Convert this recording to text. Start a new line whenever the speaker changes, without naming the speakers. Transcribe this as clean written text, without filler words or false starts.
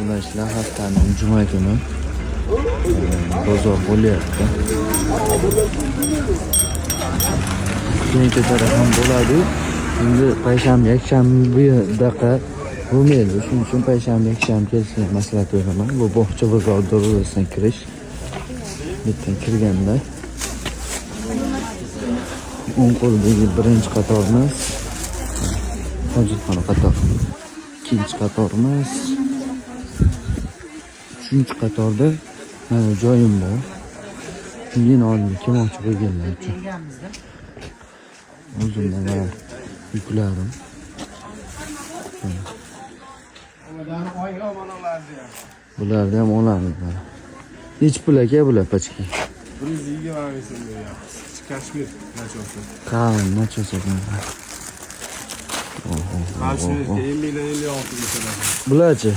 Vatandoshlar, haftaning juma kuni bozor bo'lyapti. Kuni ham bo'ladi. Endi payshanba, yakshanba bo'lmaydi. Shuning uchun payshanba, yakshanba kelishni maslahat beraman. Bu bog'cha bozor darvozasidan kirish. Bu yerdan kirganda o'ng qo'ldagi birinchi qatorimiz hojatxona qator. Ikkinchi qatorimiz, uchinchi qatorda mana joyim bor. Meni oldimga kelmoqchi bo'lganlar uchun. O'zimda mana yuklarim. Bularni ham olamiz mana. Nechi pul aka bular pachka?
120 ming so'm beryapmiz. Kashmir nachosi.
Qalin nachosa bular.
Kashmir 50 dan 56 ga keladi.
Bularchi?